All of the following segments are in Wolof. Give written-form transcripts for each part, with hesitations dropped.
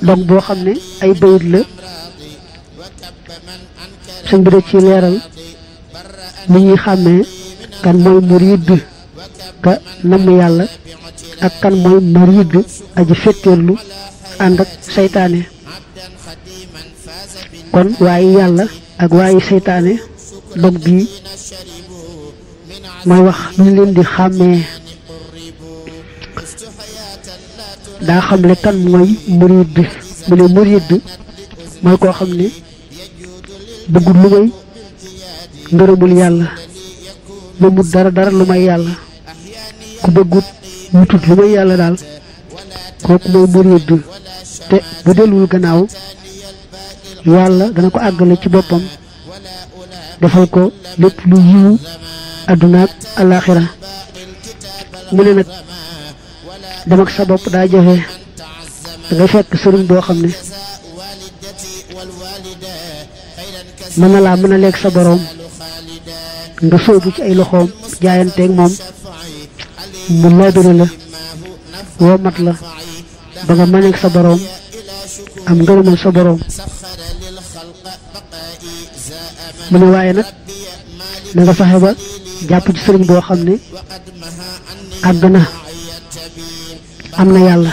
dog boo xam ne ay bayit la sëñ bi da ci leeral ni ñuy xàmmee kan mooy murid ka namm yàlla ak kan mooy murid aji fetteerlu ànd ak seytaane kon waaye yàlla ak waaye seytaane dog bii mooy wax ñu leen di xàmmee daa xamle kan mooy murid mu ne murid mooy koo xam ne bëggul lu may ngërëmul yàlla namut dara lu may yàlla ku bëggut wutut lu may yàlla daal kooku mooy murid te bu delluwul gannaaw yàlla dana ko àggale ci boppam defal ko lépp lu yiw àdduna ak alaaxira mu ne nag dem ak sa bopp daa jafe da ngay fekk sëriñ boo xam ne mën na laa mën a leeg sa boroom nga sóobu ci ay loxoom jaayanteeg moom mu laabire la woo mat la ba nga mëneeg sa boroom am ngërëmal sa boroom mu ne waaye nag na nga fexe ba jàpp ci sëriñ boo xam ne àgg na am na yàlla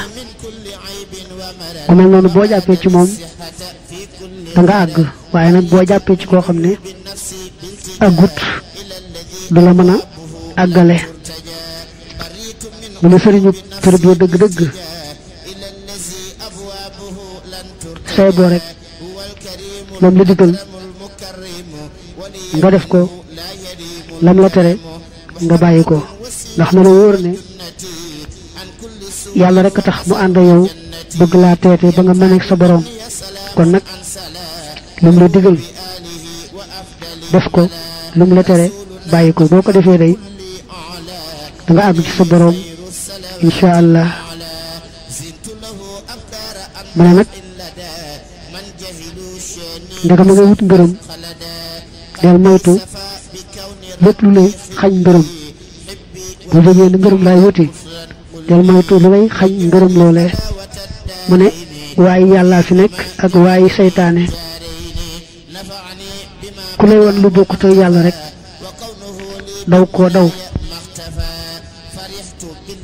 ku mel noonu boo jàppee ci moom da nga àgg waaye nag boo jàppee ci koo xam ne àggut du la mën a àggale mu ne sëriñu tarbiya dëgg-dëgg say boo rek moom la digal nga def ko lam la tere nga bàyyi ko ndax na la wóor ne yàlla rek a tax mu ànd yow bëgg laa teete ba nga mëneeg sa boroom kon nag lu mu la digal def ko lu mu la tere bàyyi ko boo ko defee day da nga àgg ci sa boroom incha allah mu ne nag ndegam nga wut ngërëm del moytu lépp lu lay xañ ngërëm bu jógee ne ngërëm laay wuti del moytu lu lay xañ ngërëm loolee mu ne waaye yàllaa fi nekk ak waaye seytaane ku lay wan lu bokkut ak yàlla rek daw koo daw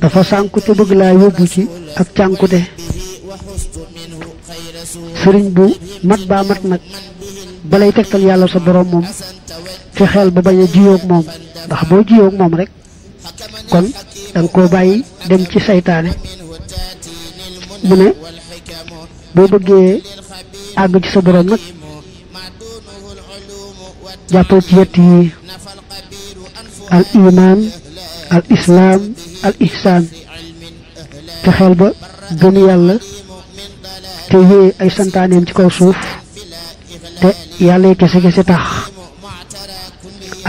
dafa sànku te bëgg laa yóbbu ci ak cànkute sëriñ bu mat baa mat nag balay tegtal yàlla sa boroom moom fexeel ba bañ a jiyoog moom ndax boo jiyoog moom rek kon danga koo bàyyi dem ci seytaane mu ne boo bëggee àgg ci sa boroom nag jàppal ci yett yi al iman al islaam al ihsaan fexeel ba gëm yàlla te yee ay santaaneem ci kaw suuf te yàlla yi kese kese tax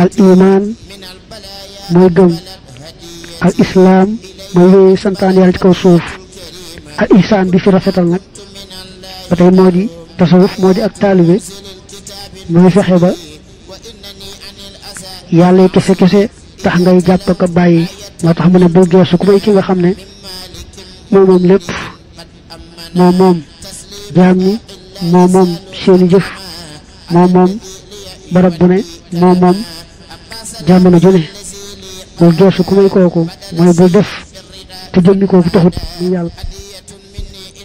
al iman mooy gëm al islaam mooy yee santaan yàlla ci kaw suuf al ihsaan bi fi rafetal nag ba tey moo di tasawuf moo di ak taalibe mooy fexe ba yàlla yi kese kese tax ngay jàpp ko bàyyi moo tax mu ne bul geesu ku may ki nga xam ne moom lépp moom jaam ñi moom seeni jëf moom barab bu ne moom jamono ju ne bul geesu ku may kooku mooy bul def te jëmmi kooku taxut mu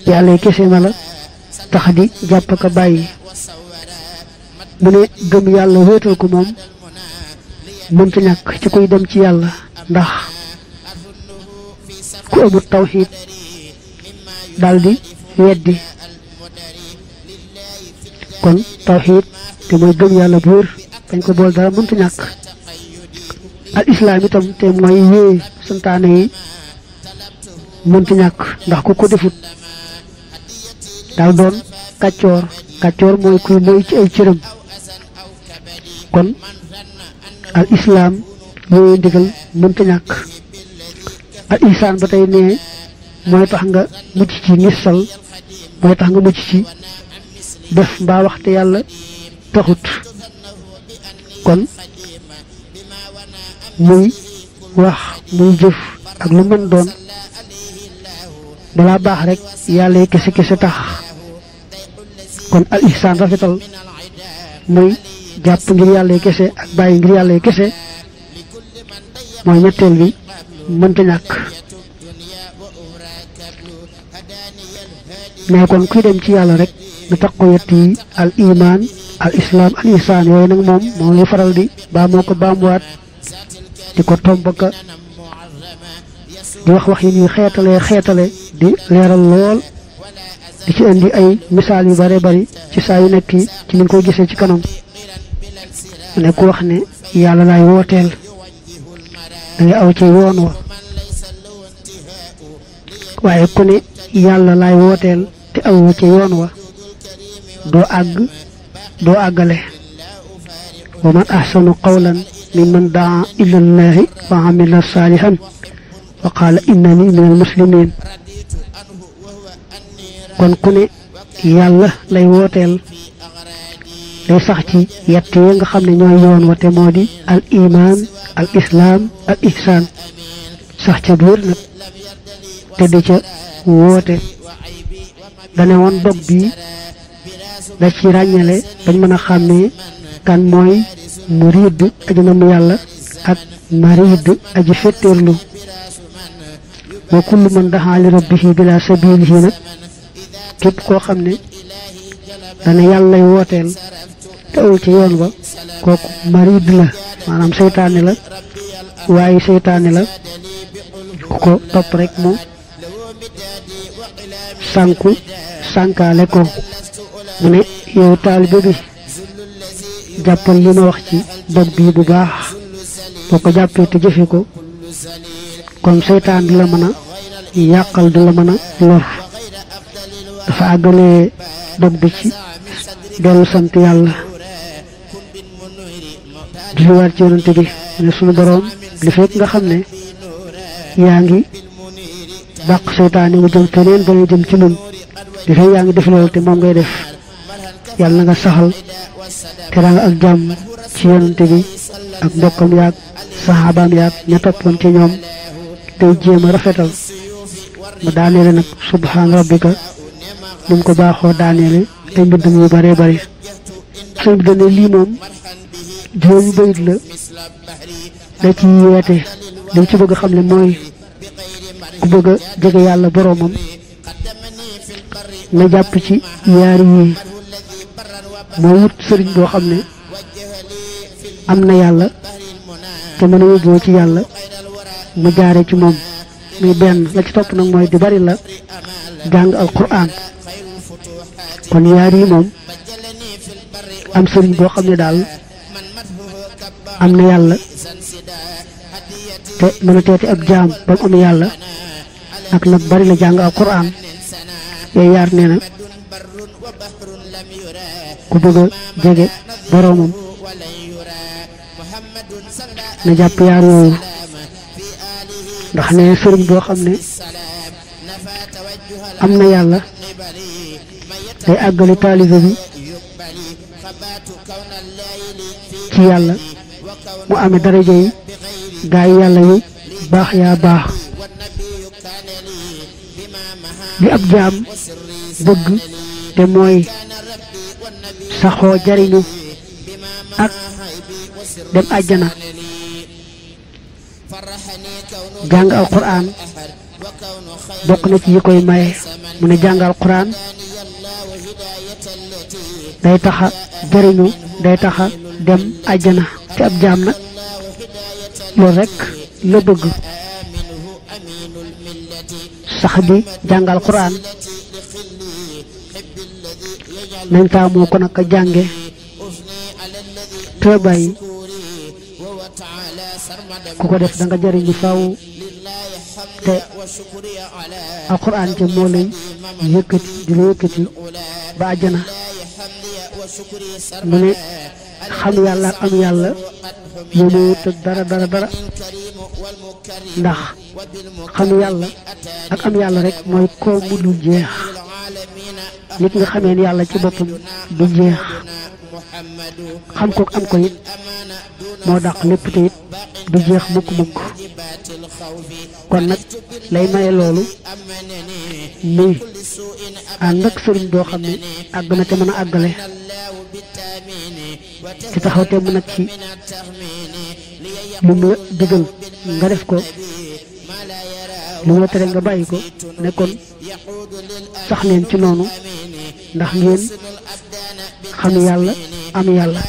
yàlla yi kese na la tax di jàpp ko bàyyi mu ne gëm yàlla wéetal ko moom mënta ñàkk ci kuy dem ci yàlla ndax ku amul tawxiid daldi weddi kon tawxiid te mooy gëm yàlla bu wér dañ ko bool dara mënta ñàkk al islaam itam te mooy yee santaane yi mënta ñàkk ndax ku ko defut daal doon kàccoor mooy kuy moy ci ay cëram kon al islaam yooyu ndigal mënta ñàkk al ihsaan ba tey ne mooy tax nga mucc ci nissal mooy tax nga mucc ci def mbaa waxte yàlla taxut kon muy wax muy jëf ak lu mën doon balaa baax rek yàlla kese kese tax kon al ihsaan rafetal muy jàpp ngir yàlla kese ak bàyyi ngir yàlla kese mooy ñetteel bi mënta ñàkk mais kon kuy dem ci yàlla rek du taqoo yett yi al iman al islam al ihsaan yooyu nag moom lay faral di baa moo ko baamuwaat di ko tombaka di wax yi ñuy xeetale di leeral lool di ci indi ay misaal yu bare bari ci saa yu nekk ci ni koy gisee ci kanam ne ku wax ne yàlla laay wooteel da ngay aw ci yoon wa waaye ku ne yàlla laay wooteel te aw ci yoon wa doo àggale wa man ahsanu qawlan mimman daa ila llahi wa amila salihan wa qaala innani minal muslimin kon ku ne yàlla lay wooteel day sax ci yett yi nga xam ne ñooy yoon wa te moo di al iman al islam al ihsan sax ca biir nag te di ca woote dane woon dog bi da ci ràññale dañ mën a xàmmee kan mooy murid aji namm yàlla ak marid aji fetteerlu wa kullu man daxa li rabbihi bila sabilihi nag képp koo xam ne dana yàlla lay wooteel te aw ci yoon ba kooku marid la maanaam seytaane la waaye seytaane la ku ko topp rek mu sànkaale ko mu ne yow taalibe bi jàppal li ma wax ci dog bii bu baax boo ko jàppee te jëfe ko kon seytaan di la mën a yàqal di la mën a lor dafa àggalee dog bi ci dellu sant yàlla julliwaat ci yonante bi ne sunu boroom li fekk nga xam ne yaa ngi dàq seytaane mu jëm feneen ba ñu jëm ci nun li fekk yaa ngi def loolu te moom ngay def yàlla na nga saxal teraanga ak jàmm ci yonante bi ak mbokkam yaag saxaabaam yaag ña toppoon ci ñoom tey jéem a rafetal mu daaneele nag subhaan rabbika ni mu ko baaxoo daaneele ay mbindam yu bare bare sëñ bi dane lii moom juróomi bayit la da ci yeete li ci bëgg a xam ne mooy ku bëgg a jege yàlla boroomam na jàpp ci yaari yi moo wut sëriñ boo xam ne am na yàlla te mën a yóbboo ci yàlla mu jaare ci moom muy benn la ci topp nag mooy di bari la jàng alquran kon yaar yi moom am sëriñ boo xam ne daal am na yàlla te mën a teeti ab jaam ba mu am yàlla ak nag bari la jàng alquran yooyu yaar nee na ku bëgg a jege boroomam na jàpp yaar yooyu ndax ne sëriñ boo xam ne am na yàlla day àggali taalibe bi ci yàlla mu amee daraja yi gaa yi yàlla yi baax yaa baax li ab jaam bëgg te mooy saxoo jariñu ak dem àjjana jàng alquran bokk na ci yi koy maye mu ne jàng alquran day taxa jariñu day taxa dem àjjana te ab jaam nag loolu rek la bëgg sax bi jàng alquran nañ taamoo ko nag a jànge te bàyyi ku ko def da nga jariñu faaw te alquran ca moo lay yëkkati di la yëkkati ba àjjana mu ne xam yàlla ak am yàlla yéenewut ak dara ndax xam yàlla ak am yàlla rek mooy koo mu dul jeex nit nga xamee ne yàlla ci boppam du jeex xam ko am ko it moo dàq lépp te it du jeex mukk kon nag lay maye loolu muy ànd ak sëriñ boo xam ne àgg na te mën a àggale ci taxaw te mën nag ci lu mu la digal nga def ko lu mu la tere nga bàyyi ko ne kon sax leen ci noonu ndax ngeen xam yàlla am yàlla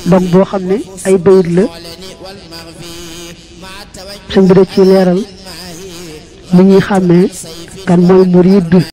donc boo xam ne ay bayit la sëñ bi da ci leeral li ñuy xàmmee kan mooy murid